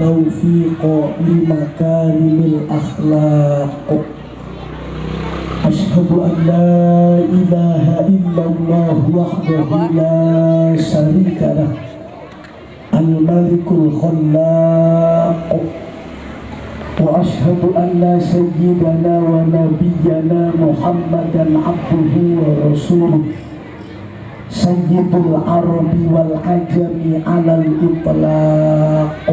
Taufiq limakarimil akhlaq. Ashhadu an la ilaha illallah wahdahu la syarika lah, al-malikul khallaq. Wa ashhadu anna sayyidana wa nabiyyana Muhammadan abduhu wa rasuluh, sayyidul arabi wal ajami alal itlaq.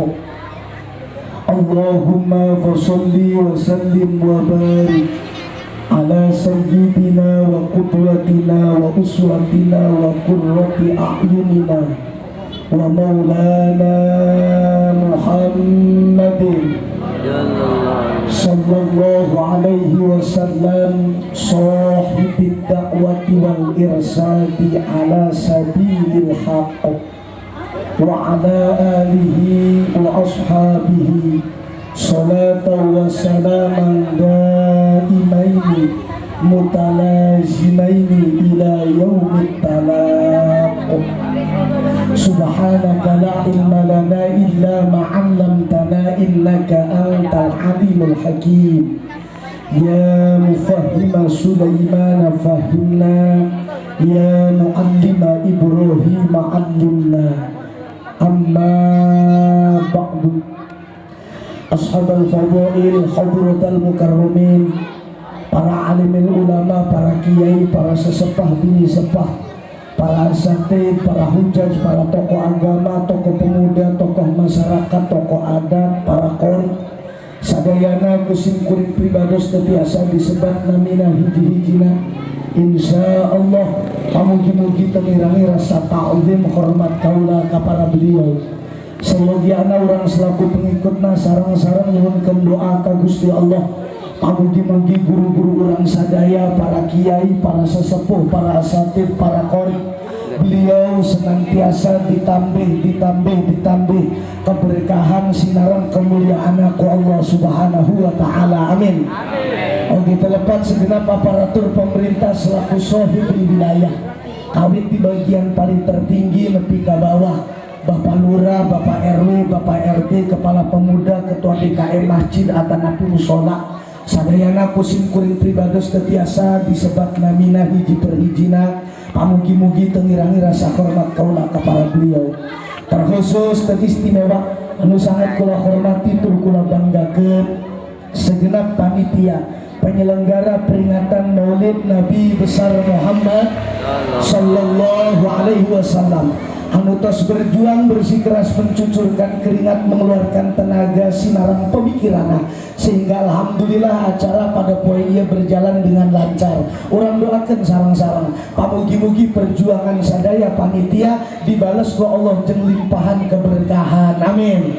Allahumma fassalli wa sallim wa barik ala sayyidina wa qudwatina wa uswatina wa qurrati a'yunina wa maulana Muhammadin sallallahu alaihi wasallam, sahibid da'wati wal irsadi ala sabilil haqq, wa ala alihi wa ashabihi salatan wa salaman daimaini mutalazimaini ila yaumit talaq. Subhanaka la ilma lana illa ma 'allamtana innaka antal alimul hakim. Ya mufahhima Sulaiman fahimna, ya muallima Ibrahim 'allimna. Amma ba'du. Ashabal fadail, hadratal mukarramin, para alimil ulama, para kiai, para sesepah bini sepah, para asatid, para hujaj, para tokoh agama, tokoh pemuda, tokoh masyarakat, tokoh adat, para qori, sadayana ku sim kuring pribados teu tiasa disebat namina hiji-hijina. Insya Allah pamugi-mugi teu ngirangi rasa ta'zim hormat kaula ka para beliau. Seyogiana urang selaku pengikutna sareng-sareng nyuhunkeun doa ka Gusti Allah. Pamugi-mugi guru-guru urang sadaya, para kiai, para sesepuh, para asatid, para qori, beliau senantiasa ditambih, ditambih, ditambih keberkahan sinaran kemuliaan aku Allah Subhanahu wa Ta'ala. Amin. Oke, telepat segenap aparatur pemerintah selaku sohibul wilayah, kawit di bagian paling tertinggi nepi ke bawah, Bapak Lurah, Bapak RW, Bapak RT, Kepala Pemuda, Ketua DKM Masjid atanapi Musola, sadayana ku sim kuring pribados teu tiasa disebat namina hiji per hijina. Pamugi-mugi teu ngirangi rasa hormat kaula ka para beliau. Terkhusus teristimewa anu sangat kula hormati tur kula banggakeun, segenap panitia penyelenggara peringatan Maulid Nabi besar Muhammad Sallallahu Alaihi Wasallam anu tos berjuang bersikeras mencucurkan keringat, mengeluarkan tenaga sinaran pemikiran, sehingga alhamdulillah acara pada poe ieu berjalan dengan lancar. Urang doakan sareng-sareng, pamugi-mugi perjuangan sadaya panitia dibalas ku Allah jeung limpahan keberkahan. Amin.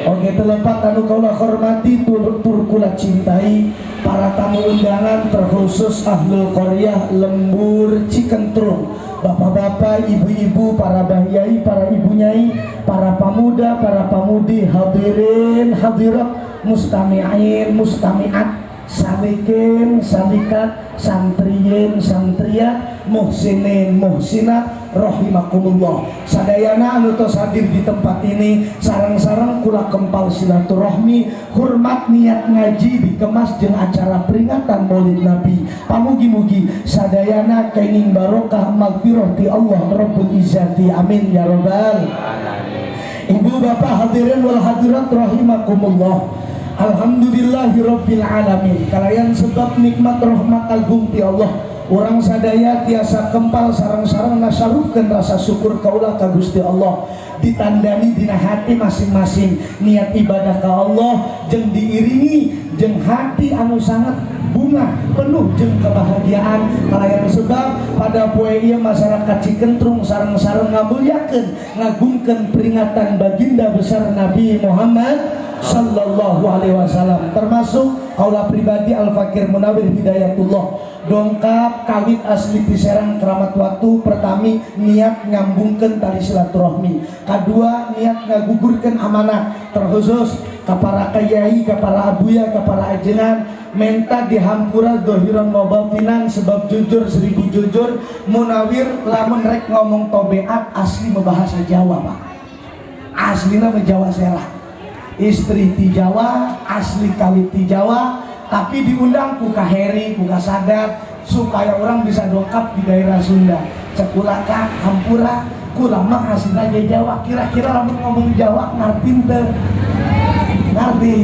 Oke, telepat anu kaula hormati tur kula cintai, para tamu undangan, terkhusus ahlul qaryah Lembur Cikentrung, bapak-bapak, ibu-ibu, para bahyai, para ibu nyai, para pemuda, para pamudi, hadirin, hadirat, mustami'in, mustami'at, salikin, salikat, santriyin, santriat, muhsinin, muhsinat, rahimakumullah. Sadayana anu tos hadir di tempat ini, sareng-sareng kula kempal silaturahmi, hormat niat ngaji dikemas jeung acara peringatan Maulid Nabi. Pamugi-mugi sadayana kenging barokah magfirah ti Allah Rabbul Izzati. Amin ya rabbal. Ibu bapak hadirin wal hadirat rahimakumullah. Alhamdulillahirabbil alamin. Kalayan sebab nikmat rahmat agung ti Allah, urang sadaya tiasa kempal sareng-sareng nasarufkeun rasa syukur kaula ka Gusti Allah, ditandani dina hati masing-masing niat ibadah ka Allah jeung diiringi jeung hati anu sangat bunga penuh jeung kebahagiaan, kalayan sebab pada poe ieu masyarakat Cikentrung sareng-sareng ngamulyakeun, ngagungkeun peringatan baginda besar Nabi Muhammad Sallallahu Alaihi Wasallam. Termasuk kaula pribadi Al Fakir Munawir Hidayatullah, dongkap kawit asli di Serang Keramat Watu. Pertami, niat nyambungkan tali silaturahmi. Kedua, niat ngagugurkan amanat, terkhusus ke para kiai, ke para abuya, ke para ajengan, menta dihampura dohiron wa batinan, sebab jujur seribu jujur, Munawir lamun rek ngomong tobeat asli membahasa Jawa, Pak, aslina Jawa Serang. Istri ti Jawa, asli kawit ti Jawa, tapi diundang ku Ka Heri, ku Ka Sadat supaya orang bisa dongkap di daerah Sunda. Cek kula, "Ka, hampura, kula mah aslina ge Jawa." Kira-kira lamun ngomong Jawa ngarti teu? Ngarti.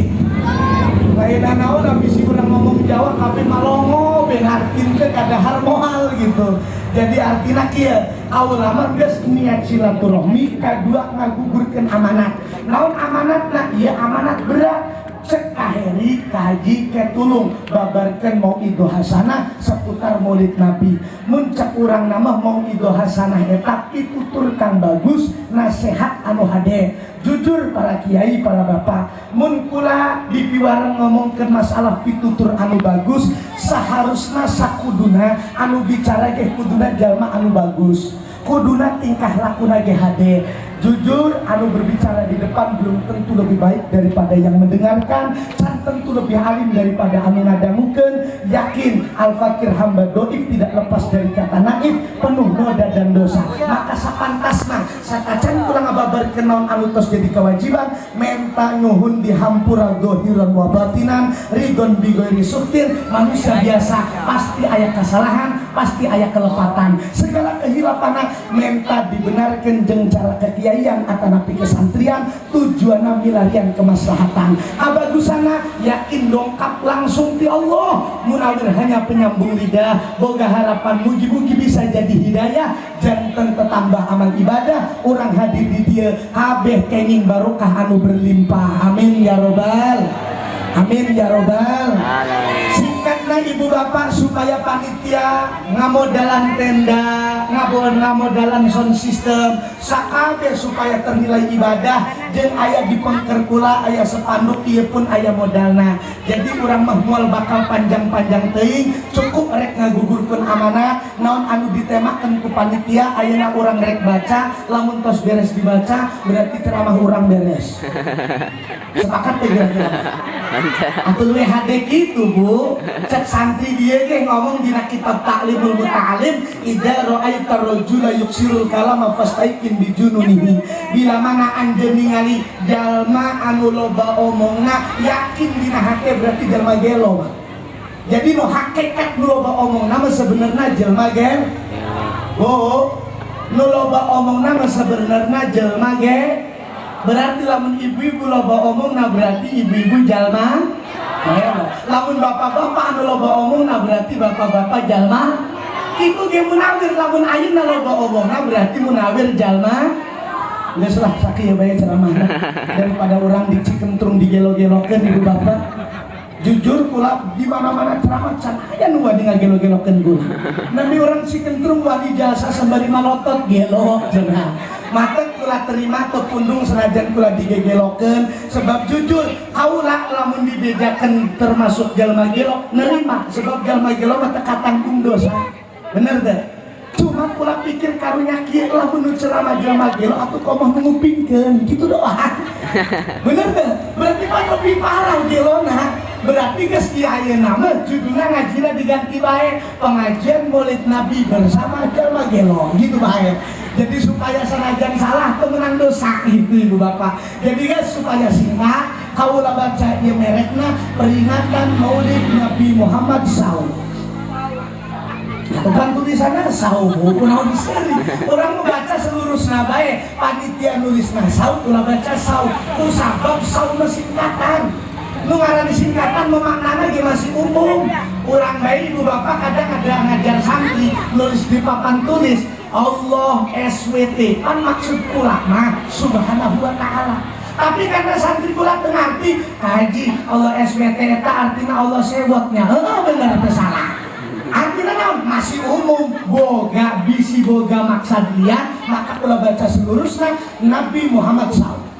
Lain naon, bisi urang ngomong Jawa tapi malongo be ngarti teu, kadahar moal gitu. Jadi artinya kieu, kaula mah geus niat silaturahmi, kadua ngagugurkeun amanat. Naon amanatna? Ieu amanat berat. Cek Ka Heri, Ka Haji, ke tulung babarkeun mauidhoh hasanah seputar Maulid Nabi. Mun cek urang nama mauidhoh hasanah eta pitutur kang bagus, nasihat anu hade. Jujur para kiai, para bapak, mun kula dipiwarang ngomongkeun masalah pitutur anu bagus, saharusna sakuduna anu bicara ge kuduna jalma anu bagus, kuduna tingkah lakuna ge hade. Jujur, anu berbicara di depan belum tentu lebih baik daripada yang mendengarkan, can tentu lebih alim daripada anu ngadangukeun. Yakin, al-fakir hamba doif tidak lepas dari kata naif, penuh noda dan dosa. Maka sapantasna sakacan kula ngababarkeun naon anu tos jadi kewajiban, menta nyuhun dihampura dohiran wa batinan, ridon bighairi sukhtin. Manusia biasa, pasti aya kesalahan, pasti aya kelepatan. Segala kehilapan menta dibenarkan jeung cara kekiaian atanapi kesantrian, tujuanna milarian kemaslahatan. Abagusana yakin dongkap langsung ti Allah. Munawir hanya penyambung lidah, boga harapan mugi-mugi bisa jadi hidayah, janten tetambah amal ibadah. Orang hadir di dieu kabeh kenging barokah anu berlimpah. Amin ya robbal, amin ya robbal. Singkatnya, ibu bapak, supaya panitia ngamodalan tenda, ngamodalan sound system sakabe supaya ternilai ibadah, jeung aya di pengker kula aya spanduk ieu pun aya modalna. Jadi urang mah moal bakal panjang-panjang teuing, cukup rek ngagugurkeun amanah naon anu ditemakeun ku panitia. Ayeuna urang rek baca, lamun tos beres dibaca berarti ceramah urang beres. Sepakat teh kira-kira? Atuh luwih hade kitu, Bu. Cek santri dia ge ngomong dina kitab Ta'limul Muta'alim, "Idza ra'aita rajula yuksirul kalama fastaiqin bijununihi." Bila mana anjeun ningali jalma anu loba omongna, yakin dina hate berarti jalma gelo, Pak. Jadi nu hakikat nu loba omongna mah sebenarnya jelma gelo. Bu, nu loba omongna mah sebenarnya jelma ge. Berarti lamun ibu-ibu loba omongna berarti ibu-ibu jalma gelo. Lamun bapak-bapak anu loba omongna berarti bapak-bapak jalma. Itu ge Munawir, lamun ayeuna loba omongna berarti Munawir jalma. Geus lah, sakieu bae ceramahna daripada orang dicikentrung digelo-gelokeun ibu bapak. Jujur kula di mana-mana ceramah can aya nu wani ngagelo-gelokeun kula. Nabi orang Cikentrung wani jasa sembari malotot gelo cenah. Mata kula terima tepundung senajan kula digegelokeun, sebab jujur kaula lamun dibejakeun termasuk jalma gelo nerima, sebab jalma gelo mah teu katanggung dosa. Bener teh? Cuma kula pikir karunya kieu, lamun nu ceramah jalma gelo atuh komoh ngupingkeun gitu doang. Bener teh? Berarti mah lebih parah gelona. Berarti geus kieu ayeuna mah judulna ngajina diganti bae, pengajian Maulid Nabi bersama jalma gelo gitu bae. Jadi supaya senajan salah temenan dosa gitu, ibu bapak. Jadi guys, supaya singkat kaula baca ieu merekna peringatan Maulid Nabi Muhammad SAW. Bukan tulisannya SAW, kunaon diseri. Orang membaca seluruh bae, panitia nulisna SAW, kula baca SAW. Ku sabab SAW mah singkatan. Nu ngaran singkatan memaknana ge masih umum. Urang bae, ibu bapak, kadang ada ngajar santri nulis di papan tulis Allah SWT, kan maksud kula mah subhanahu wa ta'ala, tapi karena santri kula teu ngarti, "Haji, Allah SWT eta artinya Allah sewotnya." Heeh, bener teu salah. Artinya naon? Masih umum, boga bisi boga maksad dia, maka kula baca seluruhnya Nabi Muhammad SAW.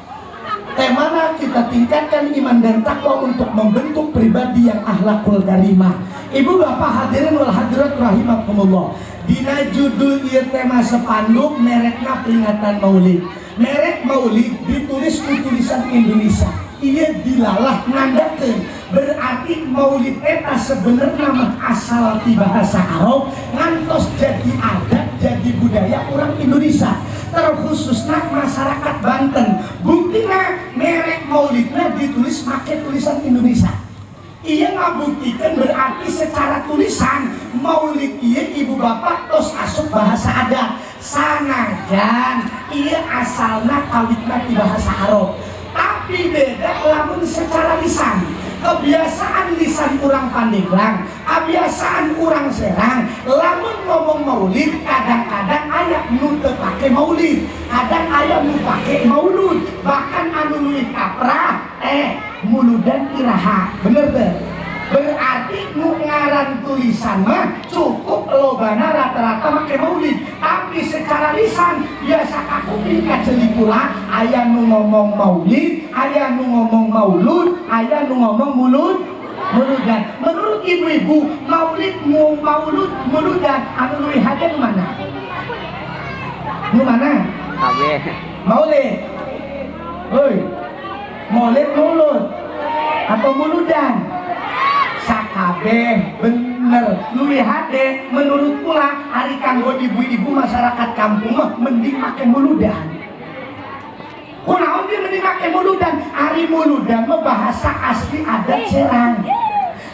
Temana kita tingkatkan iman dan takwa untuk membentuk pribadi yang akhlakul karimah. Ibu bapak hadirin wal hadirat rahimakumullah. Dina judul ieu tema sepanduk merekna peringatan Maulid. Merek Maulid ditulis ku tulisan Indonesia. Ieu dilalah nandakeun berarti Maulid eta sebenarnya mah asal ti bahasa Arab, ngantos jadi adat, jadi budaya orang Indonesia, terkhususnya masyarakat Banten. Buktina Merek maulidna ditulis make tulisan Indonesia. Iya, ngabuktikan berarti secara tulisan maulid iya, ibu bapak, tos asup bahasa adat. Sanajan iya asalna kawitna di bahasa Arab, tapi beda lamun secara lisan, kebiasaan lisan urang Pandeglang, kebiasaan urang Serang. Lamun ngomong maulid, kadang-kadang aya nu teu pake maulid, kadang aya nu pake maulud, bahkan anu leuwih kaprah, "Eh, muludan iraha?" Bener teh? Berarti nu ngaran tulisan mah cukup lobana rata-rata make maulid, tapi secara lisan biasa kakuping kaceuli pula, aya nu ngomong maulid, aya nu ngomong maulud, aya nu ngomong mulud, muludan. Menurut ibu-ibu, maulid, mu maulud, muludan, anu leuwih hade nu mana? Nu mana? Kabeh. Maulid. Hoi, maulid, maulud, atau muludan? Sakabeh bener. Leuwih hade menurut kula, ari kanggo ibu-ibu masyarakat kampung mah mending make muludan. Kunaon dia mending make muludan? Ari muludan mah bahasa asli adat Serang.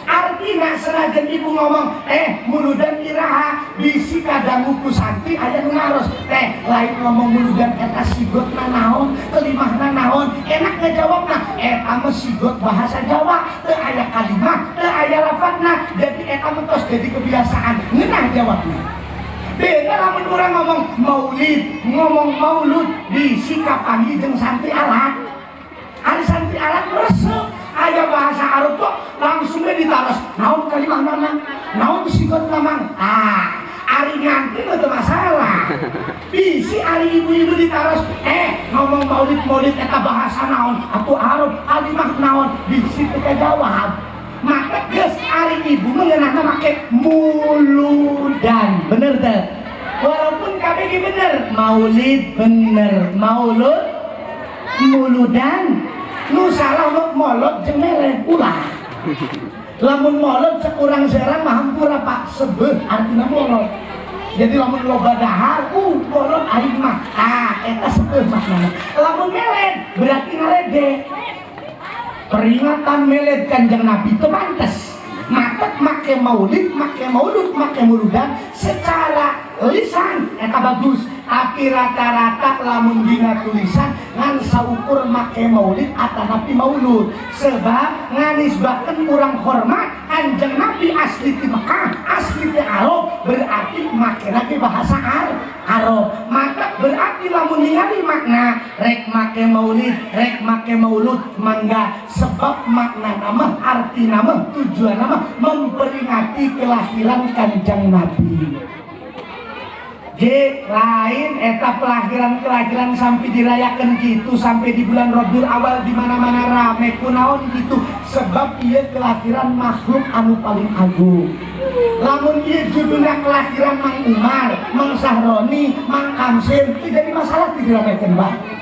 Artinya senajan ibu ngomong, "Eh, muludan iraha?" bisi kadangu ku santri aya nu naros, "Teh, lain ngomong muludan eta sigotna naon, kelimahna naon?" Enak ngejawabna, "Eta mah sigot bahasa Jawa, teu aya kalimah, teu aya lafadzna." Jadi eta mah tos jadi kebiasaan, ngeunah jawabna. Beda lamun urang ngomong maulid, ngomong maulud, bisi kapanggih jeung santri alat. Ari santri alat resep aya bahasa Arab kok langsungnya ditaros, "Naon kalimahna? Naon sigot mamang?" Ah, ari ngantri mah teu masalah. Bisi ari ibu-ibu ditaros, "Eh, ngomong maulid, maulid eta bahasa naon?" "Atuh Arab." "Kalimah naon?" Bisi teu kajawab. Maka geus, ari ibu mengenahna make muludan. Bener teu? Walaupun KBG bener, maulid bener, maulud, muludan. Nu salah mah molot jeung melet, ulah. Lamun molot cek urang Serang mah, hampura Pak, sebeuh artina molot. Jadi lamun loba dahar, molot aing mah. Ah, eta sebeuh maknana. Lamun melet berarti ngaledek, peringatan meled Kanjeng Nabi itu pantes. Matek make maulid, make maulud, make muludan secara lisan eta bagus, tapi rata-rata lamun dina tulisan ngan saukur make maulid atanapi maulud, sebab nganisbatkeun urang hormat Kanjeng Nabi asli di Mekah, asli di Arab, berarti make lagi bahasa Arab. Maka berarti lamun ningali makna, rek make maulid, rek make maulud, mangga, sebab makna nama, arti nama, tujuan nama memperingati kelahiran Kanjeng Nabi. J lain eta kelahiran-kelahiran sampai dirayakan gitu, sampai di bulan Rabiul Awal di mana-mana rame. Kunaon gitu? Sebab ieu kelahiran makhluk anu paling agung. Lamun ieu judulnya kelahiran Mang Umar, Mang Sahroni, Mang Kamsin, itu jadi masalah diramekeun, Pak.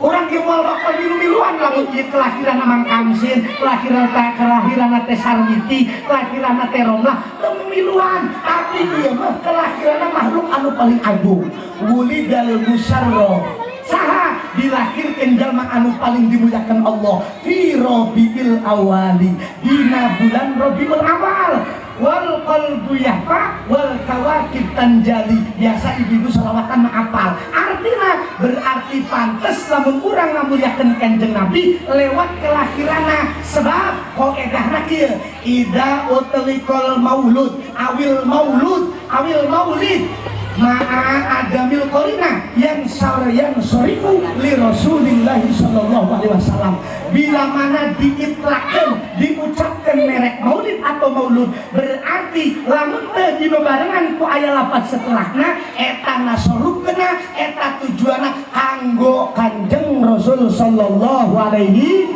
Urang ge moal bakal milu-miluan lamun ieu kelahiran Mang Kamsin, kelahiran ta kelahiran teh Sarmiti, kelahiran teh Romlah, teu miluan. Tapi ieu mah kelahiran makhluk anu paling agung. Wulidal musarraf. Saha dilahirkeun jalma anu paling dimuliakan Allah, fi Rabiul Awali, dina bulan Rabiul Awal. Wal qalbu yahfa wal kawakib tanjali. Biasa ibu-ibu selawatan mah apal. Artinya berarti pantes lamun urang ngamuliakeun Kanjeng Nabi lewat kelahirana, sebab kaedahna kieu, ida utliqal maulud awil maulud awil maulid ma'a adamil qorina yang yang sorifu li Rasulillahi sallallahu alaihi wasallam. Bila mana diitlakkan, diucapkan merek maulid atau maulud, berarti lamun teu dibebarengan ku aya lafaz setelahna, eta nasorukna, eta tujuanna kanggo Kanjeng Rasul sallallahu alaihi.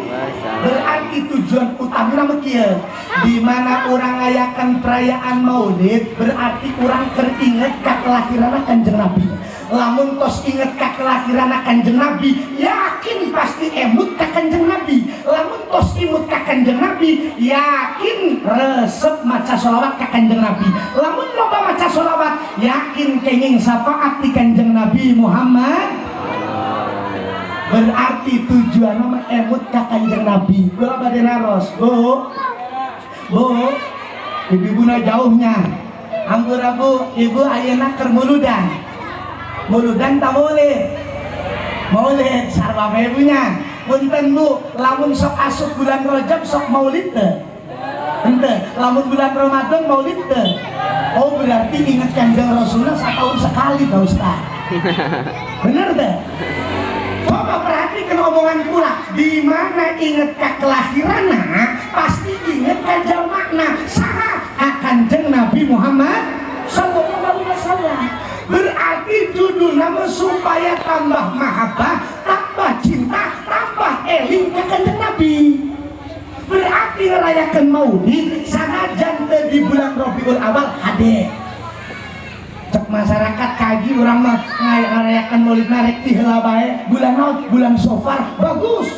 Berarti tujuan utamina mah kieu, di mana urang ngayakan perayaan maulid berarti urang teringat ka kelahiran Kanjeng Nabi. Lamun tos inget ka kelahiran Kanjeng Nabi, yakin pasti emut ka Kanjeng Nabi. Lamun tos imut ka Kanjeng Nabi, yakin resep maca sholawat ka Kanjeng Nabi. Lamun loba maca sholawat, yakin kenging syafaat di Kanjeng Nabi Muhammad. Berarti tujuan mah emut ka Kanjeng Nabi. Kula bade naros, Bu. Bu, ibu-ibuna jauhnya. Ampura, Bu, ibu ayeuna keur muludan. Muludan tak boleh. Maulid sarwa bae ibunya. Punten, Bu, lamun sok asup bulan Rajab sok maulid teu? Henteu. Lamun bulan Ramadan maulid teu? Oh, berarti ingat Kanjeng Rasulullah setahun sekali, Pak Ustaz. Bener teh? Coba perhatikan omongan kula. Di mana inget ke kelahiran, pasti inget ke jalmana. Saha? Ka Kanjeng Nabi Muhammad Sallallahu Alaihi Wasallam. Berarti judul nama supaya tambah mahabbah, tambah cinta, tambah eling ke Kanjeng Nabi. Berarti ngerayakan maulid sanajan teu di bulan Rabiul Awal hade. Cek masyarakat kaji urang mah ngarayakan maulid narek ti heula bae bulan naon, bulan Sofar bagus.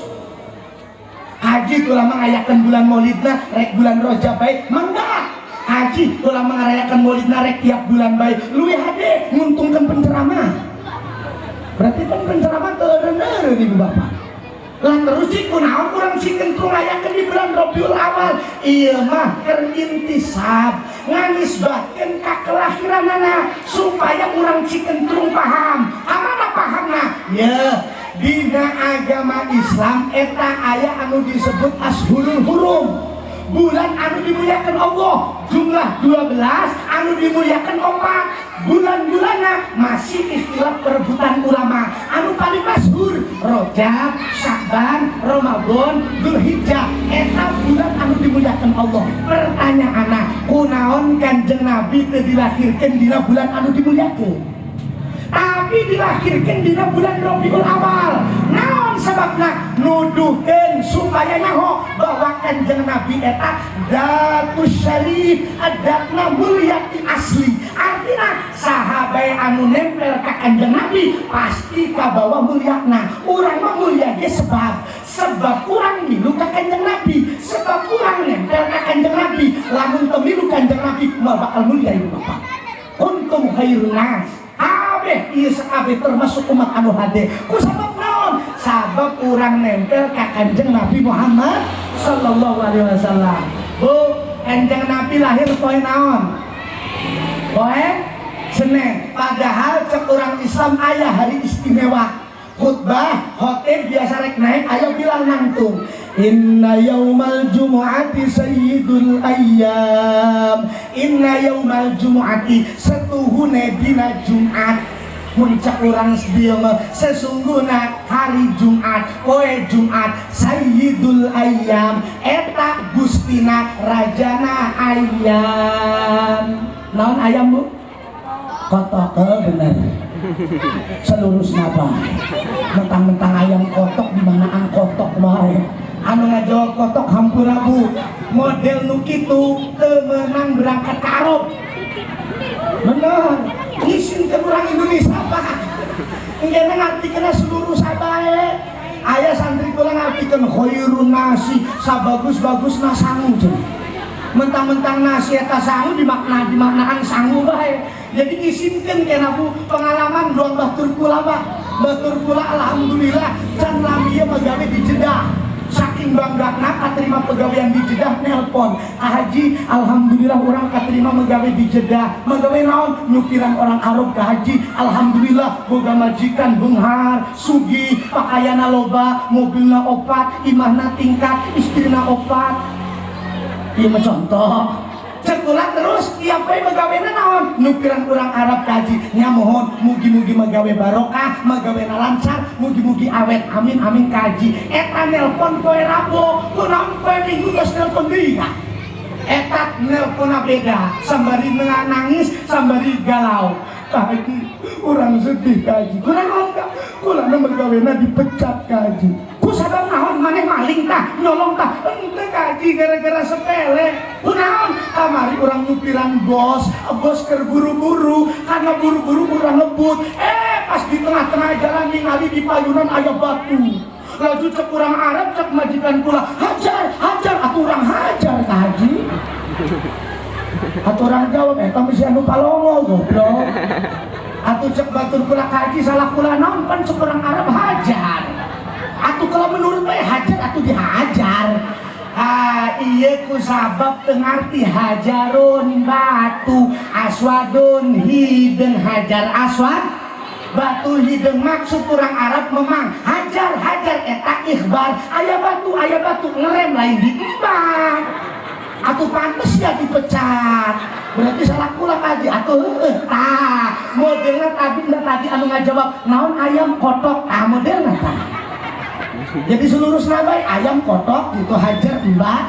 Haji kula mah ngayakeun bulan maulidna rek bulan Rajab bae mangga. Haji kula mah ngarayakan maulidna rek tiap bulan bae leuwih hade, nguntungkeun penceramah. Berarti kan penceramah teu eureun, ibu bapak. Lah terus sih kunaon urang Cikentrung ngayakeun di bulan Rabiul Awal? Ieu mah keur intisab, nganisbatkeun ka kelahiranana supaya urang Cikentrung paham. Kamana pahamna? Ye, dina agama Islam eta aya anu disebut Ashurul Hurum. Bulan anu dimuliakan Allah jumlah 12, anu dimuliakan opat. Bulan-bulanna masih istilah perebutan ulama. Anu paling masyhur Rajab, Sya'ban, Ramadan, Dzulhijjah. Eta bulan anu dimuliakan Allah. Pertanyaanna, kunaon Kanjeng Nabi teu dilahirkeun dina bulan anu dimuliakeun, tapi dilahirkan dina bulan Rabiul Awal? Naon sebabna? Nuduhkeun supaya nyaho bahwa Kanjeng Nabi eta datus syarif, adatna mulia ti asli. Artinya saha bae anu nempel ka Kanjeng Nabi pasti kabawa mulyana. Urang mah mulia ge sebab sebab urang milu ka Kanjeng Nabi, sebab urang nempel ka Kanjeng Nabi. Lamun teu milu Kanjeng Nabi, moal bakal mulia, ibu bapak. Kuntum khairun nas, kabeh ieu sakabeh termasuk umat anu hade. Ku sabab naon? Sabab urang nempel ka Kanjeng Nabi Muhammad Sallallahu Alaihi Wasallam. Bu, Kanjeng Nabi lahir poe naon? Poe Senin. Padahal cek orang Islam aya hari istimewa. Khutbah khotib biasa rek naik ayo bilang nangtung, inna yaumal jumu'ati sayyidul ayyam, inna yaumal jumu'ati, setuhune dina Jumat. Muncak urang dieu mah sesungguhna hari Jumat, poe Jumat, sayyidul ayyam, eta gustina rajana ayam. Naon ayam, Bu? Kotok. Eh, bener, seluruh napa mentang-mentang ayam kotok di manaan kotok wae. Anu ngajawab kotok, hampura, Bu, model nu kitu teu meunang berangkat ke Arab. Bener, isin ke orang Indonesia, Pak. Engkena ngartikeun seluruh sabae. Aya santri kula ngartikeun khairun nasi, sabagus-bagusna sangu cenah. Mentang-mentang nasi eta sangu, dimakna dimaknaan sangu bae. Jadi isinkeun kena, Bu. Pengalaman doang batur kula, Pak. Batur kula alhamdulillah can lami ieu megawe di Jeddah. Saking banggana katerima pegawaian di Jeddah, nelpon, "Ah, Haji, alhamdulillah urang katerima megawe di Jeddah." Megawe naon? Nyupiran orang Arab ke Haji. Alhamdulillah boga majikan beunghar, sugih, pakaianna loba, mobilna opat, imahna tingkat, istrina opat. Ieu mah contoh. Cek kula terus tiap poe megawena naon? Nyupiran urang Arab kaji. Nya mohon mugi-mugi megawe barokah, megawena lancar, mugi-mugi awet. Amin amin kaji. Eta nelpon poe Rabo, kunaon poe Minggu geus nelpon deui ka? Eta nelponna beda, sambari nangis, sambari galau. Kaji, urang sedih, kaji. Kurang naon ka? Kula megawena dipecat, kaji. Ku sabab naon? Maneh maling tah, nyolong tah? Henteu, kaji, gara-gara sepele. Kunaon? Kamari urang nyupiran bos, bos keur buru-buru, karena buru-buru urang ngebut. Eh, pas di tengah-tengah jalan ningali di payunan aya batu. Laju cek urang Arab, cek majikan kula, hajar, hajar, atuh urang hajar, kaji. Atau orang jawab, eh tapi si anu palongo goblok. Atau cek batur kula, kaji, salah kula naon? Pan cek orang Arab hajar. Atuh kalau menurut bae hajar atuh dihajar. Ah, iya ku sabab teu ngarti hajarun batu, aswadun hideung, hajar aswad batu hideung, maksud kurang Arab memang hajar hajar eta ikhbar aya batu ngerem lain diembat. Atuh pantes ya dipecat, berarti salah kula kaji atuh heueuh. Tah modelna tadi tadi anu ngajawab naon ayam kotok, ah modelna tah. Jadi seluruh nabai ayam kotok gitu hajar mbak.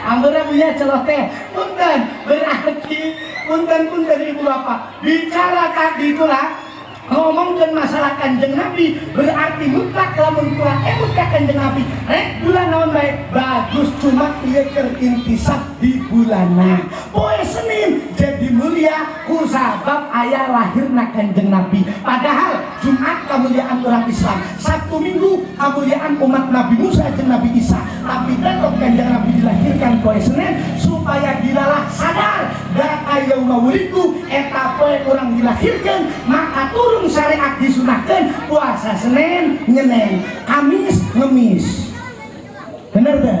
Ambera punya celoh teh punten, berarti punten punten ibu bapak bicara tadi itulah ngomongkan masalah Kanjeng Nabi, berarti mutlak lamun kula emut ka Kanjeng Nabi rek bulan naon bae bagus, cuma ieu keur intisab di bulanna poe Senin jadi mulia ku sabab aya lahirna Kanjeng Nabi. Padahal Jumat kemuliaan orang Islam, Sabtu Minggu kemuliaan umat Nabi Musa jeung Nabi Isa, tapi tetap Kanjeng Nabi dilahirkan poe Senin supaya dilalah sadar da yauma wulidu eta poe urang dilahirkan, maka turun syariat disunahkan puasa Senin nyenen, Kamis ngemis. Bener teh?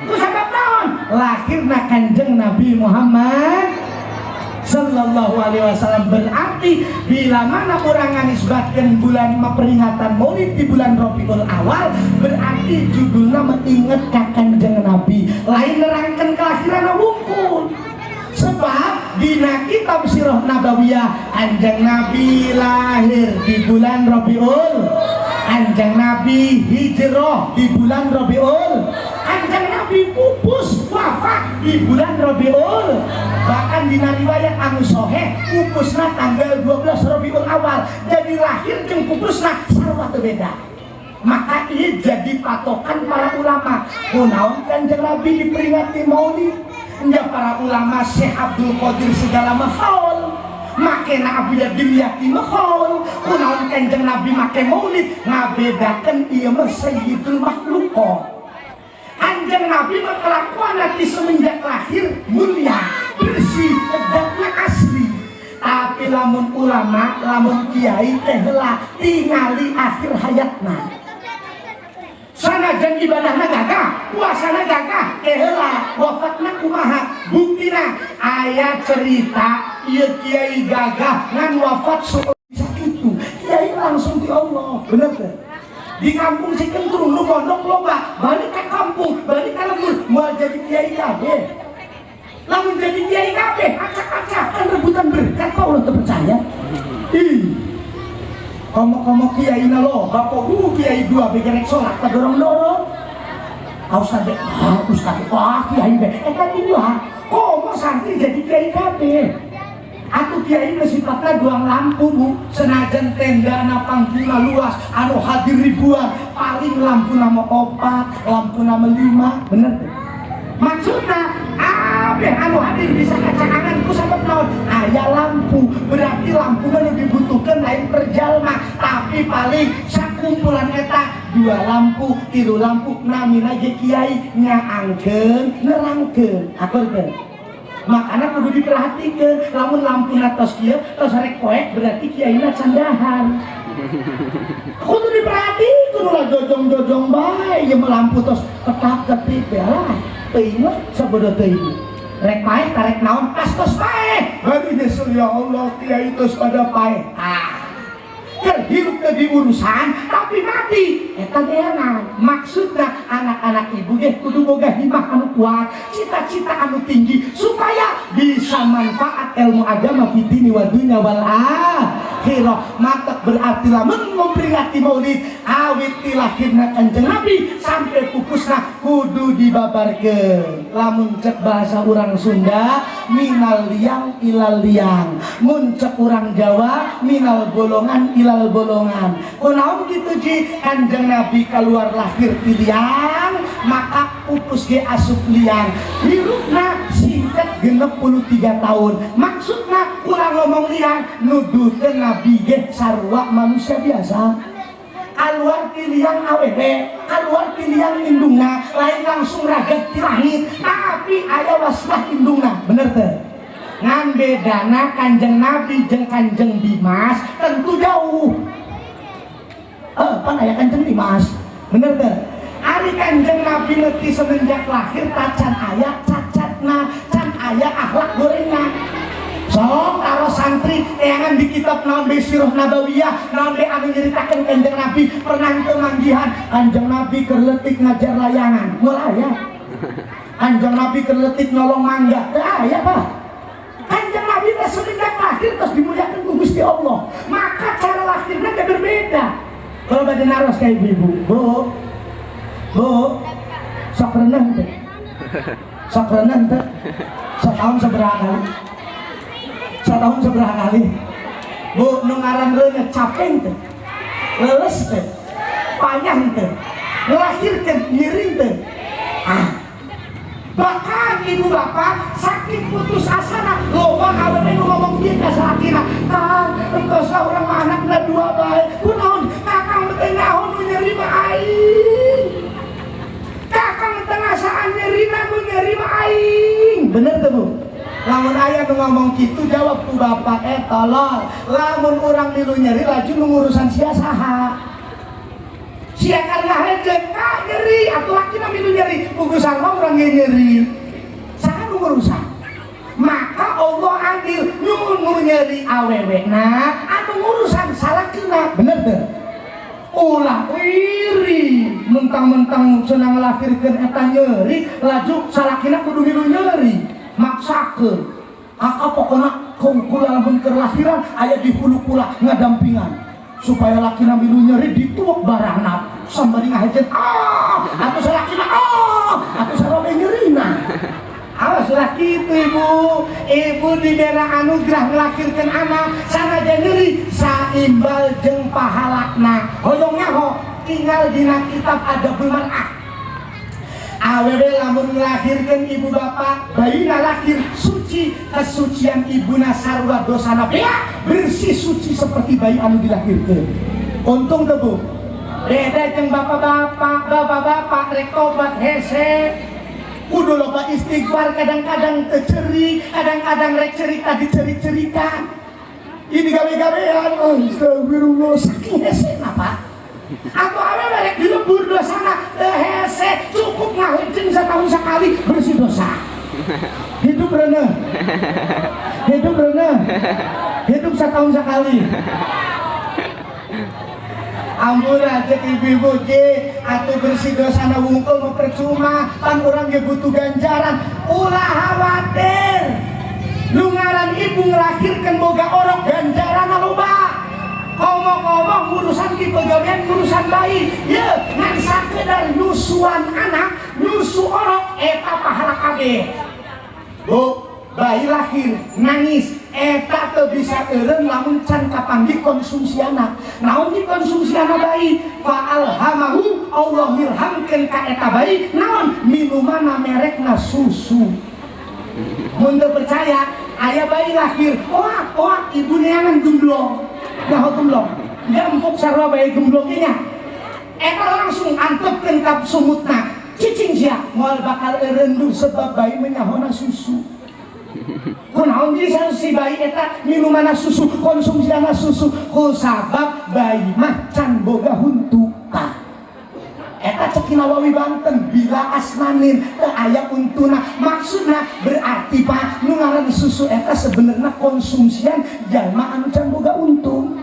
Ku sabab naon? Lahirna Kanjeng Nabi Muhammad Sallallahu alaihi wasallam. Berarti bila mana orang nganisbatkan bulan peringatan Maulid di bulan Rabiul Awal, berarti judulnya mengingat ka Kanjeng Nabi, lain nerangkan kelahiran wungkul. Sebab dina kitab Sirah Nabawiyah Kanjeng Nabi lahir di bulan Rabiul, Kanjeng Nabi hijrah di bulan Rabiul, Kanjeng Nabi pupus wafat di bulan Rabiul. Bahkan dina riwayat anu soheh pupusna tanggal 12 Rabiul Awal. Jadi lahir jeung pupusna sarua teu beda. Maka ini jadi patokan para ulama kunaon Kanjeng Nabi diperingati Maulid. Enggak, para ulama Syekh Abdul Qadir segala mahaul make na Abu Dimyati mahaul kunaon Kanjeng Nabi make Maulid, ngabedakeun ieu mah sayyidul makhluqat. Kanjeng Nabi mah kelakuan nanti semenjak lahir mulia, bersih, tegaknya asli. Tapi lamun ulama, lamun kiai teh heula tingali akhir hayatna. Sanajan ibadahna gagah, puasana gagah, teh heula wafatna kumaha? Buktina aya cerita ieu kiai gagah ngan wafat bisa gitu. Kiai langsung di Allah, bener teh? Di kampung Cikentrung nu mondok loba, balik ke kampung, balik ke lembur, mau jadi kiai kabeh. Lamun jadi kiai kabeh, acak-acakan rebutan berkat kok Allah terpercaya. Ih. Komo-komo kiai na lo, bapak kiai dua begerek sholat, kadorong-dorong. Ah ustad, ah ustad, wah kiai be, eta dua. Komo santri jadi kiai kabeh. Atuh kiai mah sifatna duang lampu bu, senajan tenda na panggungna luas, anu hadir ribuan, paling lampu nama opat, lampu nama lima, bener tuh. Maksudna abeh anu hadir bisa kacangan ku sabab naon? Aya lampu, berarti lampu mah nu dibutuhkan lain perjalma, tapi paling sakumpulan eta dua lampu, tilu lampu, namina ge kiai nyaangkeun, nerangkeun. Akur teu? Makanya kudu diperhatikan, lamun lampu tos kieu tos rek poek berarti kiaina candahan. Kudu diperhatikan ulah jojong-jojong bae ieu mah lampu tos ketap ketip ya lah. Teuing mah sabodo teuing. Rek paeh karek naon pas tos paeh. Baru nyesel ya Allah kiai tos pada paeh. Ah. Keur hirup teu diurusan tapi mati eta geana. Maksudna anak-anak ibu ge kudu boga himah anu kuat, cita-cita anu tinggi supaya bisa manfaat ilmu agama fid dini wa dunya wal akhirah. Matak berarti lamun memperingati Maulid awit ti lahirna Kanjeng Nabi sampai pupusna kudu dibabarkeun. Lamun cek bahasa urang Sunda minal liang ilal liang, mun cek urang Jawa minal bolongan ilal bolongan. Kunaon kitu ji? Kanjeng Nabi keluar lahir ti liang, maka pupus ge asup liang. Hirupna singkat 63 tahun. Maksudna kurang ngomong liang nuduhkeun Nabi ge sarua manusia biasa. Keluar ti liang awewe, keluar ti liang indungna, lain langsung ragat ti langit, tapi aya waslah indungna, bener teu? Ngan bedana Kanjeng Nabi jeung Kanjeng Dimas tentu jauh. Pan aya Kanjeng Dimas. Bener teh? Ari Kanjeng Nabi ngerti semenjak lahir tacan aya cacatna, can aya akhlak gorengna. Sok karo santri eangan di kitab naon be Sirah Nabawiyah, naon be anu nyeritakeun Kanjeng Nabi pernah teu manggihan Kanjeng Nabi keur leutik ngajar layangan. Moal aya. Kanjeng Nabi keur leutik nolong mangga, teu aya, Pak. Kanjeng Nabi teh semenjak lahir terus dimuliakan ku Gusti Allah. Maka cara lahirnya teh berbeda. Kalau bade naros ka ibu-ibu, Bu. Bu, sok reneh teh. Sok reneh teh. Setahun sabaraha kali? Setahun sabaraha kali? Bu, nu ngaran reuneuh capek teh. Leles teh. Payah teh. Ngelahirkeun nyeri teh. Ah. Bahkan ibu bapak saking putus asana loba awewe nu ngomong kieu ka salakina, "Kang, entos lah urang mah anakna dua bae." Kunaon? Kakang teh nyaho nu nyeri mah aing. Kakang teh ngasaan nyerina nu nyeri mah aing. Bener teu, Bu? Lamun aya nu ngomong kitu jawab ku bapak, tolol. Lamun urang milu nyeri laju nu ngurusan sia saha? Sia karena hese ka nyeri atuh lakina milu nyeri, urusan mah urang ge nyeri. Saha nu ngurusan? Maka Allah adil, nu nyeri awewena anu ngurusan salakina. Bener teu? Ulah iri mentang-mentang senang ngelahirkeun eta nyeri laju salakina kudu milu nyeri, maksakeun. Kakak pokona kula lamun keur lahiran aya di hulu kula ngadampingan supaya lakina milu nyeri dituwek barangna sambari ngahejeun ah atuh salakina ah atuh sarua nyerina. Awas lah kitu ibu. Ibu dibera anugerah ngelahirkeun anak sanajan nyeri saimbal jeung pahalana. Hoyong nyaho tinggal dina kitab Adabul Mar'ah. Awewe lamun ngelahirkeun ibu bapak bayina lahir suci, kesucian ibuna sarua dosana beak bersih suci seperti bayi anu dilahirkeun. Untung teu, Bu? Beda jeung bapak-bapak, bapak-bapak rek tobat hese. Kudu loba istighfar, kadang-kadang teu ceri, kadang-kadang rek cerita dicerik-cerikan. Ini gawe-gawean, oh, astagfirullah, saking hese Pak. Atau awewe rek dilebur dosana teu hese, cukup ngahencing setahun sekali bersih dosa. Hidup reneh. Hidup reneh. Hidup setahun sekali. Ampura cek ibu-ibu ge atuh bersih dosana wungkul mah percuma, pan urang ge butuh ganjaran. Ulah khawatir. Nu ngaran ibu ngelahirkeun boga orok ganjaran loba. Ngomong-ngomong urusan di pegawean urusan bayi, ye ngan sakedar nyusuan anak, nyusu orok eta pahala kabeh. Bu, bayi lahir nangis eta teu bisa eureun lamun can kapanggih konsumsi anak. Naon di konsumsi anak bayi? Fa'alhamahu Allah milhamkeun ka eta bayi naon minumanna merekna susu. Mun teu percaya, aya bayi lahir, oak oak ibu neangan gemblong. Nyaho gemblong. Dia empuk sarua bayi gemblong nya. Eta langsung antepkeun ka sumutna. Cicing sia moal bakal eureun sebab bayi menyahona susu. Kunaon bisa si bayi eta minumanna susu, konsumsiana susu, ku sabab bayi mah can boga huntu. Tah. Eta cek Nawawi Banten bila asnanin teu aya untuna. Maksudna berarti Pak nu ngaran susu eta sebenarnya konsumsian jalma anu can boga untung.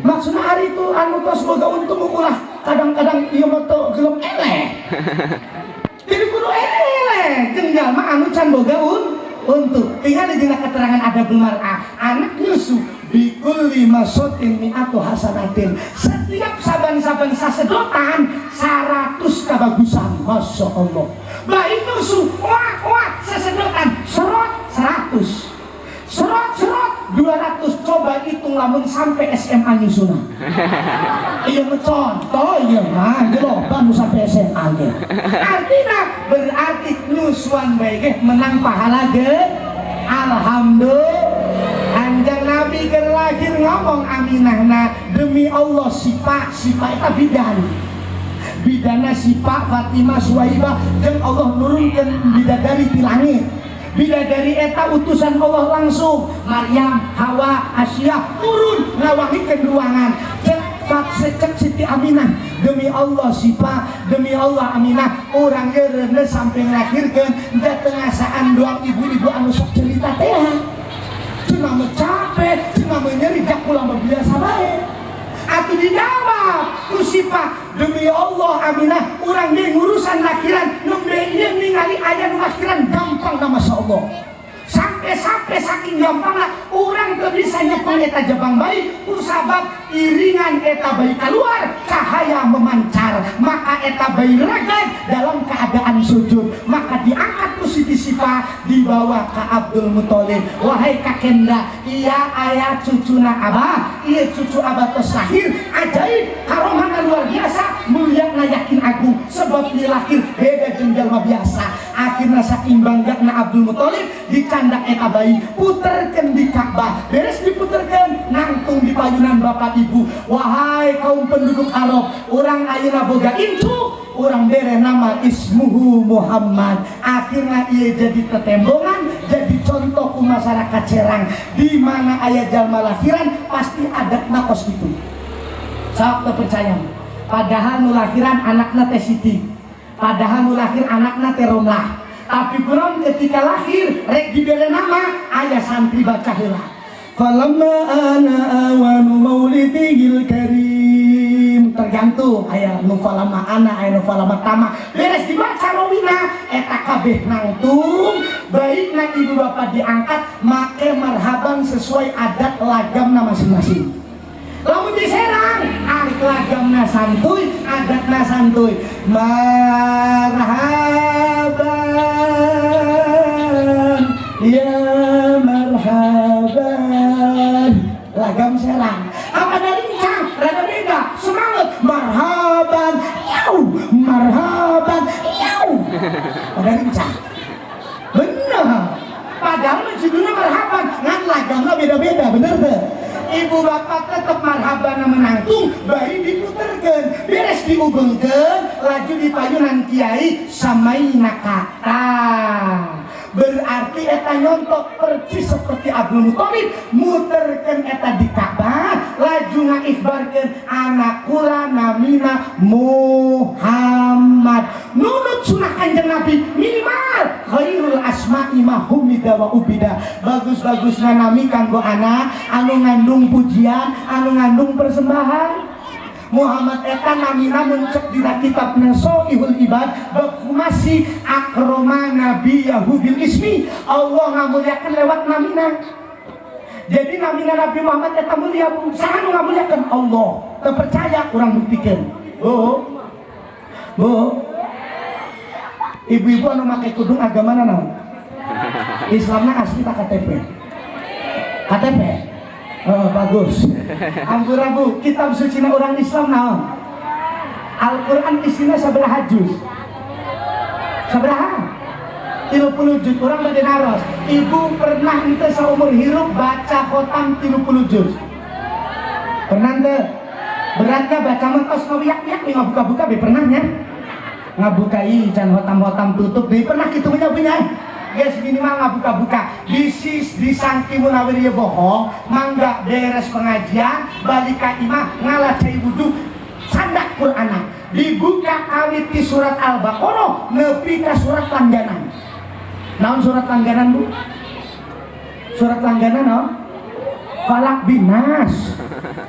Maksudna ari itu anu tos boga untung ulah kadang-kadang ieu mah teu gelem eleh. Jadi kudu eleh jeung jalma anu can boga untung. Tinggal di dina keterangan Adabul Mar'ah, anak nyusu bikulli masotin mi'atu hasanatin. Setiap saban-saban sasedotan 100 kabagusan. Masya Allah. Bayi nyusu wah wah sesedotan serot 100. Serot serot 200. Coba hitung lamun sampai SMA nyusuna. Iya contoh iya mah loba nu sampai SMA ge. Artinya berarti nyusuan bae ge menang pahala ge. Alhamdulillah. Kanjeng Nabi keur lahir ngomong Aminahna, demi Allah sipa sipa eta bidan. Bidana sipa Fatimah Suwaibah jeung Allah nurunkeun bidadari ti langit. Bidadari eta utusan Allah langsung Maryam, Hawa, Asia turun ngawangikeun ruangan. Cek Sifat secek Siti Aminah, demi Allah Sipa, demi Allah Aminah, urang ge sampai ngelahirkeun da teu ngasaan doang ibu-ibu anu sok cerita teh. Cenah mah capek, cenah mah nyeri, jak kula mah biasa bae. Atuh dijawab ku Sipa, demi Allah Aminah, urang ge ngurusan lahiran nembe ieu ningali aya nu lahiran gampang na Masya Allah. Sampai-sampai saking gampang lah urang teu bisa nyepeng eta jabang bayi kusabab iringan eta bayi keluar cahaya memancar, maka eta bayi ragat dalam keadaan sujud, maka diangkat ku Siti Sipa dibawa ke Abdul Muthalib. Wahai kakenda, iya ayah cucuna abah, iya cucu abah tos lahir ajaib karomahna luar biasa, mulia yakin agung sebab dia lahir beda jeung jalma biasa. Akhirnya saking banggana Abdul Muthalib dicandak eta bayi, puterkeun di Ka'bah, beres diputerkeun nangtung di payunan bapak ibu. Wahai kaum penduduk Arab, urang ayeuna boga incu, urang bere nama ismuhu Muhammad. Akhirnya ia jadi tetembongan, jadi contoh ku masyarakat Serang, di mana aya jalma lahiran pasti adatna kos gitu. Sok teu percaya, padahal nu lahiran anakna teh Siti, padahal nu lahir anakna teh Romlah, tapi kurang ketika lahir rek dibere nama aya santri baca heula, falamma ana awanu maulidihil karim. Tergantung aya nu falamma ana, aya nu falamma tama. Beres dibaca rawina eta kabeh nangtung baikna ibu bapak diangkat make marhaban sesuai adat lagamna masing-masing. Lamun di Serang arik lagamna santuy, adatna santuy, marhaban ya marhaban, lagam Serang. Apa dari lincang rada beda semangat, marhaban yau, marhaban yau, pada lincang bener, padahal judulnya marhaban ngan lagamna beda-beda, bener tuh. Ibu bapak tetep marhaban menangtung bayi diputerkeun, beres diubengkeun laju dipayunan kiai samaina kata, berarti eta nyontok persis seperti Abdul Muthalib muterkeun eta di Ka'bah laju ngaikhbarkeun anak kula namina Muhammad, nunut sunah Kanjeng Nabi minimal khairul asma'i ma humida wa ubida, bagus-bagus nami kanggo anak anu ngandung pujian, anu ngandung persembahan. Muhammad eta namina muncul dina kitab Nasoihul Ibad bab masih akroma nabi Yahudil ismi, Allah ngamuliakan lewat namina. Jadi namina Nabi Muhammad eta mulia, bu saha nu ngamuliakan? Allah. Terpercaya kurang buktikan. Bu, bu, ibu-ibu anu make kudung agama naon? Islamnya asli tak KTP? KTP. Oh, bagus. Ampura bu, kitab suci orang Islam naon? Al-Quran isinya sabaraha juz? Sabaraha? 30 juz. Urang bade naros. Ibu pernah ente seumur hirup baca khotam 30 juz? Pernah ente? Beratnya baca mentos ngawiak-wiak nih ngabuka-buka be pernahnya? Ngabukai can khotam-khotam tutup be pernah kitu nya punya? Guys minimal ngabuka-buka. Bisis disangki munawir ye bohong, mangga beres pengajian balik ka imah ngalah cai wudu candak Qur'ana dibuka kawit di surat Al-Baqarah nepi ka surat langganan. Naon surat langganan bu? Surat langganan naon? Falak binas.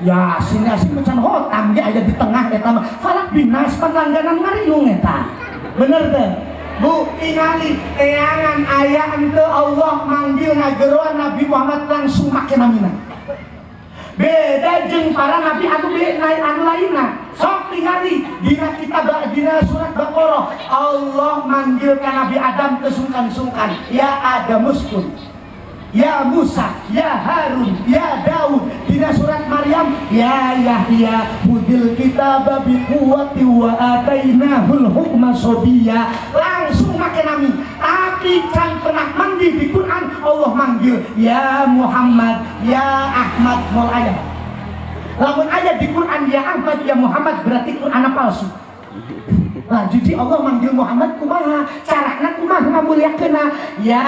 Ya sini asing macan hotam dia ada di tengah eta mah. Falak binas pan langganan ngariung eta. Bener teh? Bu, tingali teangan aya ente Allah manggil ngageroan Nabi Muhammad langsung make namina. Beda jeung para nabi anu anu lainna. Sok tingali dina kitab dina surat Baqarah Allah manggil ka Nabi Adam ke sungkan-sungkan, ya Adam uskun, ya Musa, ya Harun, ya Daud. Dina surat Maryam, ya Yahya khudil kitaba bi quwwati wa atainahul hukma sabiyya. Langsung make nami. Tapi can pernah manggil di Quran Allah manggil ya Muhammad, ya Ahmad, moal aya. Lamun aya di Quran ya Ahmad, ya Muhammad berarti Quran palsu. Lanjut di Allah manggil Muhammad kumaha, carana kumaha ngamuliakeunna? Ya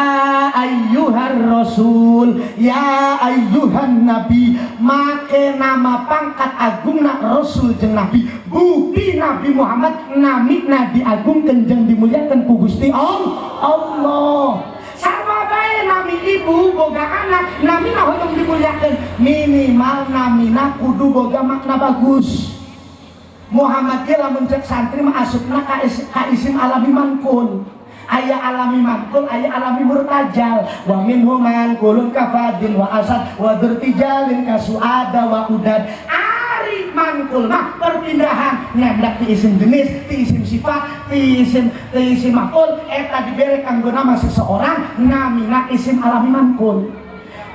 ayyuhar rasul, ya ayyuhan nabi, make nama pangkat agungna rasul jeung nabi. Bukti Nabi Muhammad namina diagungkeun jeung dimuliakeun ku Gusti Allah. Sarua bae nami ibu boga anak, namina hoyong dimuliakeun, minimal namina kudu boga makna bagus. Muhammad ge lamun cek santri mah asupna ka isim alami manqul. Aya alami manqul, aya alami murtajal. Wa minhum manqulun kafadin wa asad wa dzurtijalin kasuada wa udad. Ari manqul mah perpindahan nyandak ti isim jenis, ti isim sifat, ti isim maf'ul, eta dibere kanggo nama seseorang namina isim alami manqul.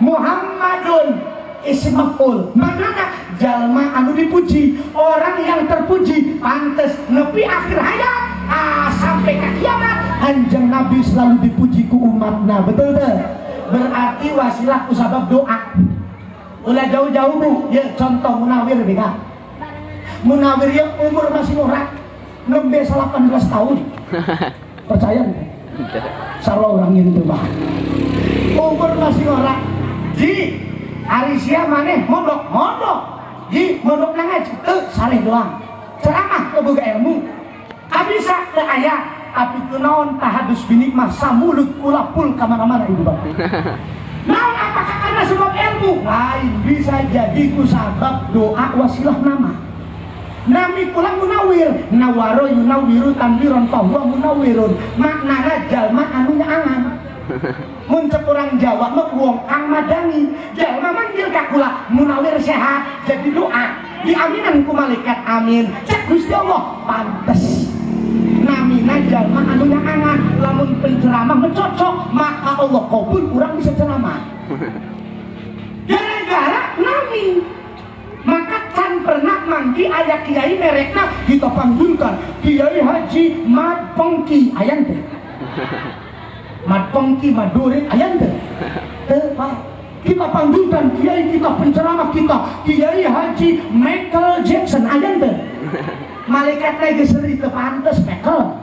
Muhammadun isim maf'ul, maknana jalma anu dipuji, orang yang terpuji, pantes nepi akhir hayat sampai ke kiamat Kanjeng Nabi selalu dipuji ku umatna, betul betul. Berarti wasilah ku sabab doa. Ulah jauh-jauh, Bu, ya contoh Munawir bika. Munawir ya umur masih murah, nembe 18 tahun. Percaya nggak? Sarua orang itu bah. Umur masih ora. Ji, ari sia maneh mondok, mondok. Ji, mondok nang ngaji, teu saleh doang. Ceramah teu boga ilmu. Kabisa teu aya, tapi kunaon tahadus binikmah samulut kula pul kamana-mana ibu bapak. Naon, apakah karena sebab ilmu? Lain, bisa jadi ku sabab doa wasilah nama. Nami kula Munawir, nawaro yunawiru tanwiron fahuwa munawirun. Maknana jalma anu nyaangan. Mun cek urang Jawa mah wong kang madangi. Jalma manggil ka kula Munawir sehat, jadi doa. Diaminan ku malaikat, amin. Cek Gusti Allah pantes. Namina jalma anu nyaangan, lamun penceramah mencocok, maka Allah kabul urang bisa ceramah. Gara-gara nami, maka can pernah manggi aya kiai merekna kita panggilkan Kiai Haji Mad Pongki, aya teh? Mad Pongki Madurin aya teh? Teu, Pak. Kita panggilkan kiai kita, penceramah kita, Kiai Haji Michael Jackson, aya teh? Malaikat lagi seri, teu pantes Michael,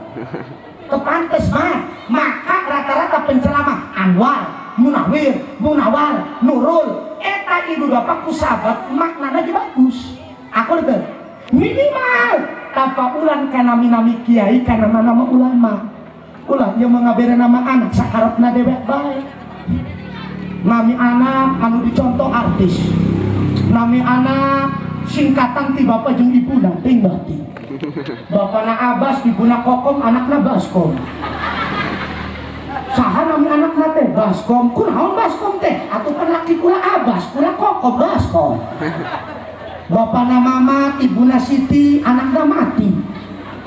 teu pantes mah. Maka rata-rata penceramah Anwar, Munawir, Munawar, Nurul, eta ibu bapak ku sabab maknana ge bagus. Aku itu minimal tafaulan kana nami kiai, kana nama ulama. Ulah yang mengabere nama anak sakarepna dewek bae. Nami anak anu dicontoh artis, nami anak singkatan ti bapak jeung ibuna, ting berarti bapakna Abbas, ibuna Kokom, anakna Baskom. Saha nami anakna teh? Baskom. Kunaon Baskom teh? Atuh kan laki kula Abbas, kula Kokom, Baskom. Bapakna Mamat, ibuna Siti, anakna mati.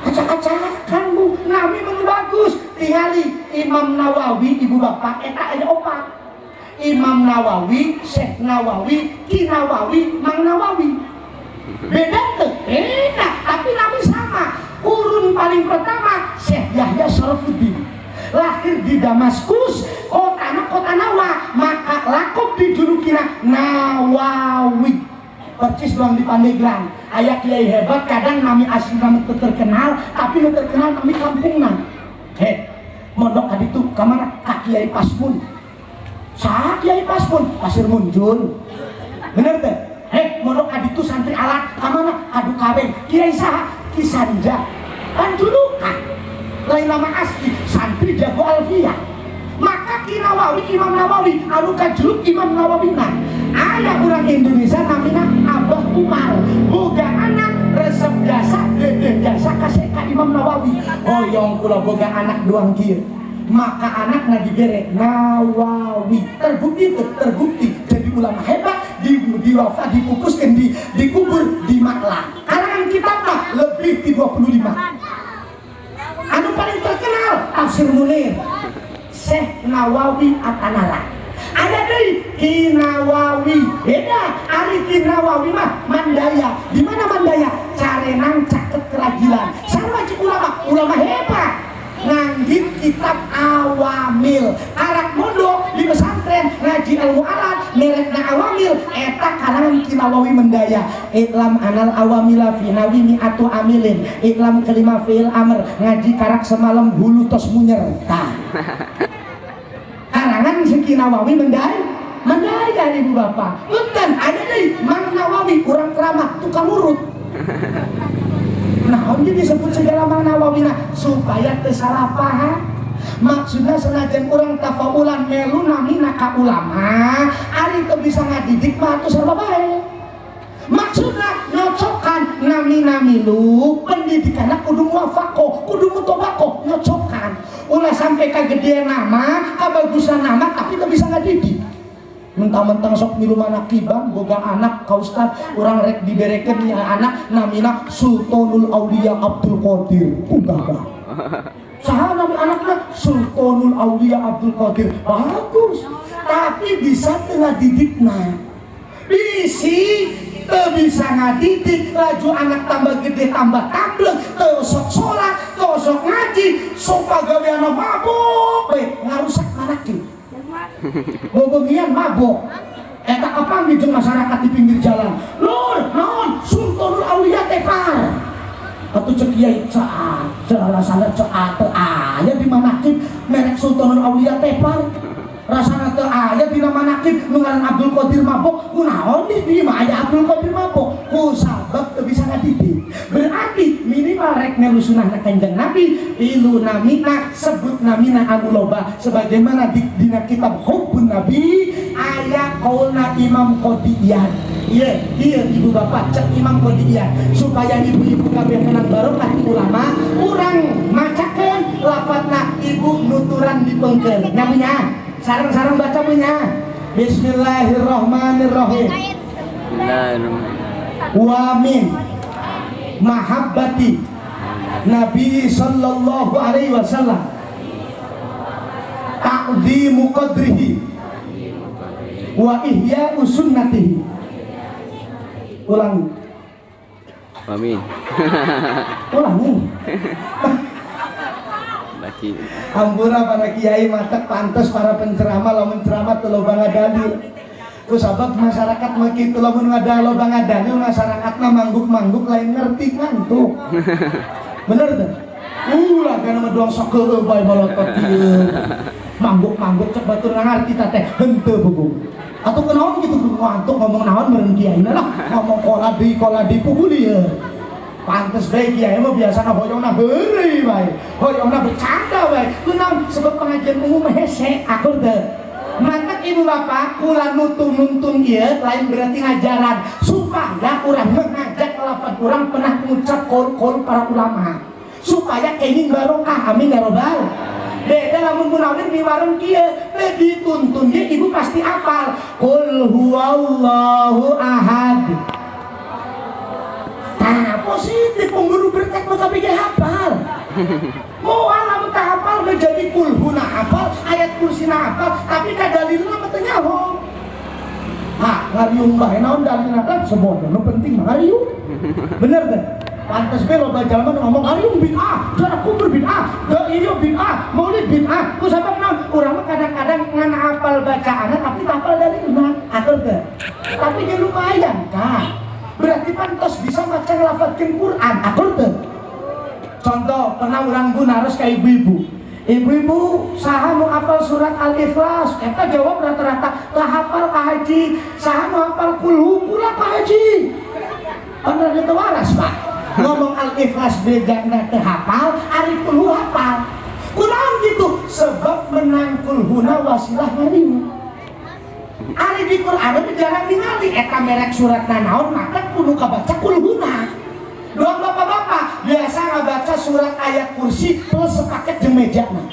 Acak-acakan, Bu. Nami menu bagus tingali Imam Nawawi, ibu bapak, eta aya opat: Imam Nawawi, Syekh Nawawi, Ki Nawawi, Mang Nawawi. Beda tuh, beda, tapi nami sama. Kurun paling pertama Syekh Yahya Syarafuddin, lahir di Damaskus, kotana kota Nawa, maka lakop dijulukina Nawawi. Percis doang di Pandeglang aya kiai hebat, kadang nami asli nami terkenal, tapi nu terkenal nami kampungna. He, mondok ka ditu kamana? Ka Kiai Pasmun. Saha Kiai Pasmun? Pasir Munjul, bener teh? He, mondok ka ditu santri alat, kamana? Kadu Kabeng. Kiai saha? Ki Sanja panjulukan, lain nama asli, santri jago alfiah. Maka Ki Nawawi, Imam Nawawi anu kajuluk Imam Nawawina. Aya orang Indonesia namina Abah Umar, boga anak resep jasa dede jasa kasih ka Imam Nawawi, hoyong kula boga anak doang kieu. Maka anak dibere Nawawi. Terbukti terbukti jadi ulama hebat, di wafat dipupuskan di dikubur di Maklah. Karangan kitabna lebih di 25, anu paling terkenal Tafsir Munir Syekh Nawawi Atanara. Ada deui Ki Nawawi, beda. Ari Ki Nawawi mah Mandaya. Di mana Mandaya? Carenang, caket Keragilan. Sarua cik ulama, ulama hebat, nganggit kitab Awamil, karak mondok di pesantren. pesantren ngaji ilmu alat merekna awamil eta karangan Ki Nawawi Mendaya iklam anal awamila fi nawi mi'atu amilin iklam kelima fi'il amr ngaji karak semalam hulu tos munyer tah karangan si Ki Nawawi Mendaya ibu bapak punten ada deui Mang Nawawi kurang keramat tukang urut. Nah, om disebut segala Mang Nawawi nah supaya teu salah paham. Maksudnya senajan urang tafaulan melu namina ka ulama, ari teu bisa ngadidik mah atuh sarua bae. Maksudna nyocokan nami-nami lu pendidikanna kudu muwafaqoh, kudu mutobaqoh, nyocokan. Ulah sampai kagedean nama, kabagusan nama tapi teu bisa ngadidik. Mentang-mentang sok milu manakiban boga anak ka ustad urang rek diberekeun nya anak namina Sultanul Aulia Abdul Qadir. Unggah. Saha nami anakna Sultanul Aulia Abdul Qadir. Bagus. Tapi bisa teu ngadidikna. Bisi teu bisa ngadidik, laju anak tambah gede tambah tablek, teu sok salat, teu sok ngaji, sok pagaweanna mabok we ngarusak manakib. Bobengian mabok eta kapan di masyarakat di pinggir jalan lur naon Sultanul Aulia tepar atuh cek kiai caat rasana caat teu aya di manakib merek Sultanul Aulia tepar rasana teu aya dina manakib nu ngaran Abdul Qadir mabok kunaon di dieu mah aya Abdul Qadir mabok ku sabab teu bisa ngadidik. Berarti minimal rek melu sunahna Kanjeng Nabi ilu namina sebut namina anu loba sebagaimana di dina kitab Hubbun Nabi aya qaulna Imam Qadiyah. Iya, iya ibu bapak cek Imam Qadiyah supaya ibu-ibu kabeh menang barokah ti ulama urang macakeun lafadzna ibu nuturan dipengkeun. Namanya sareng-sareng baca punya. Bismillahirrahmanirrahim. Wa min mahabbati Nabi sallallahu alaihi wasallam ta'zimu qadrihi wa ihya'u sunnatihi. Ulangi. Amin. Ulangi. Hampura para kiai matak pantes para penceramah lamun ceramah teu loba ngadalil. Ku sabab masyarakat mah kitu lamun loba ngadalil masyarakatna mangguk-mangguk lain ngerti ngantuk. Bener teu? Ulah kana mah doang sok heueuh bae balotot ieu. Mangguk-mangguk cek batur ngarti ta teh henteu buku. Atuh kunaon kitu ngantuk ngomong naon meureun kiai lah ngomong kola deui pugul ieu. Pantes bae kiai mah biasana hoyongna heureuy bae, hoyongna bercanda bae. Kunaon sebab pengajian umum hese akur teu. Matak ibu bapak kula nuntun ieu lain berarti ngajaran supaya urang mengajak lafaz urang pernah ngucap qaul-qaul para ulama supaya kenging barokah amin ya robbal. Beda lamun munawir miwareng kieu teu dituntun ge ibu pasti apal qul huwallahu ahad. Nah, positif pemburu berkat maka pikir hafal. Mau alam tak hafal menjadi kulhuna hafal, ayat kursina hafal, tapi kadalilna mah teu nyaho. Ha, ngariung bae naon dalilna kan sebodoh, nu penting mah ngariung. Bener teh? Pantes be loba jalma nu ngomong ngariung bid'ah, jarak kubur bid'ah, da ieu bid'ah, maulid bid'ah. Ku sabab naon? Urang mah kadang-kadang ngan hafal bacaanna tapi tak hafal dalilna, atur teh. Tapi ge lumayan kah? Berarti pantas bisa maca ngelafadzkeun Quran, akur teu? Contoh, pernah urang bu naros ka ibu-ibu. Ibu-ibu saha nu hafal surat Al-Ikhlas? Eta jawab rata-rata teu hafal ka haji. Saha nu hafal kulhu kula ka haji. Pan rada teu waras, Pak. Ngomong Al-Ikhlas bejana teu hafal, ari kulhu hafal. Kunaon gitu? Sebab menang kulhuna wasilah ngariung. Ari di Quran itu jarang ningali eta merek surat naon maka kudu kabaca kulhuna. Doang bapak-bapak biasa ngabaca surat ayat kursi plus sepaket jeung mejana.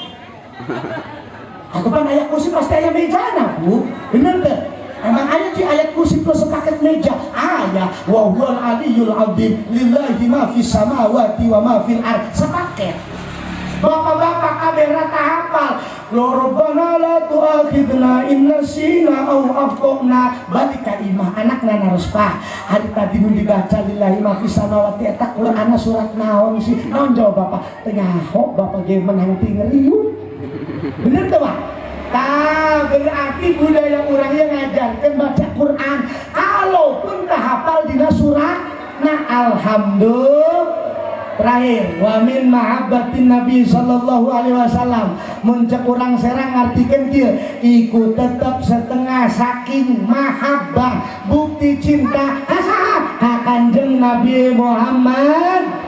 Atuh pan ayat kursi pasti aya mejana, Bu. Bener teu? Emang aya di ayat kursi plus sepaket meja. Aya wa huwal aliyul azim lillahi ma fis samawati wa ma fil ard. Sepaket. Bapak-bapak kabeh rata hafal. Rabbana la tu'akhidna in nasina aw akhtana. Balik ka imah anakna naros Pak. Hari tadi nu dibaca lillahi ma fis samawati eta Qur'anna surat naon sih? Naon jawab bapak? Teu nyaho bapak ge menang ti ngeriung. Bener teu Pak? Tah Nah, berarti budaya urangnya ngajarkan baca Quran kalaupun tak hafal dina surah. Nah, alhamdulillah. Terakhir, wa min mahabbatin Nabi sallallahu alaihi wasallam. Mun cek urang Serang ngartikeun kieu, iku tetep setengah saking mahabbah, bukti cinta ka saha? Ka Kanjeng Nabi Muhammad.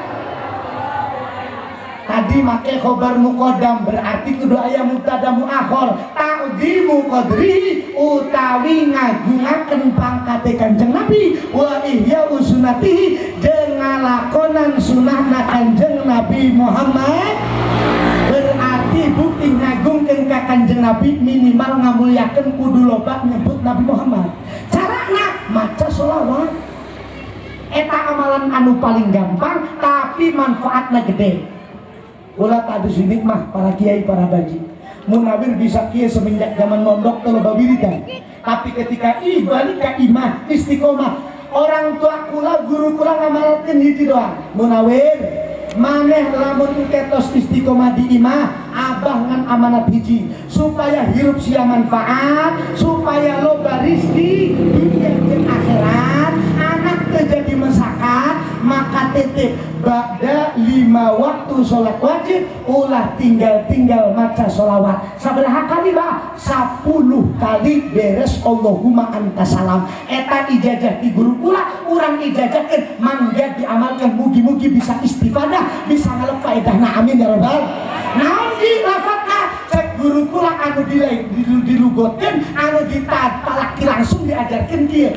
Tadi make khobar muqaddam berarti kudu aya mubtada muakhir, ta'zimu qadri utawi ngagungaken pangkate Kanjeng Nabi, wa ihya'u sunnatihi jeung ngalakonan sunahna Kanjeng Nabi Muhammad. Berarti bukti ngagungkeun ka Kanjeng Nabi minimal ngamulyakeun kudu loba nyebut Nabi Muhammad. Carana maca sholawat. Eta amalan anu paling gampang tapi manfaatna gede. Kula tadi sini mah para kiai para baji Munawir bisa kiai semenjak zaman mondok teu loba wiridan. Tapi ketika balik ka imah istiqomah, orang tua kula guru kula ngamalkeun hiji doang. Munawir, maneh lamun ketos istiqomah di imah, abah ngan amanat hiji supaya hirup sia manfaat, supaya loba rizki dunia jeung akhirat, anak teu jadi mesakan, maka titip ba'da 5 waktu sholat wajib ulah tinggal-tinggal maca sholawat. Sabaraha kali bah? 10 kali beres Allahumma anta salam. Eta ijazah di guru kula, urang ijazahkeun mangga diamalkan, mugi-mugi bisa istifadah, bisa ngalep faedahna, amin ya rabbal. Naon di lafadzna? Cek guru kula anu dilugotkeun, anu ditalaki langsung diajarkeun kieu.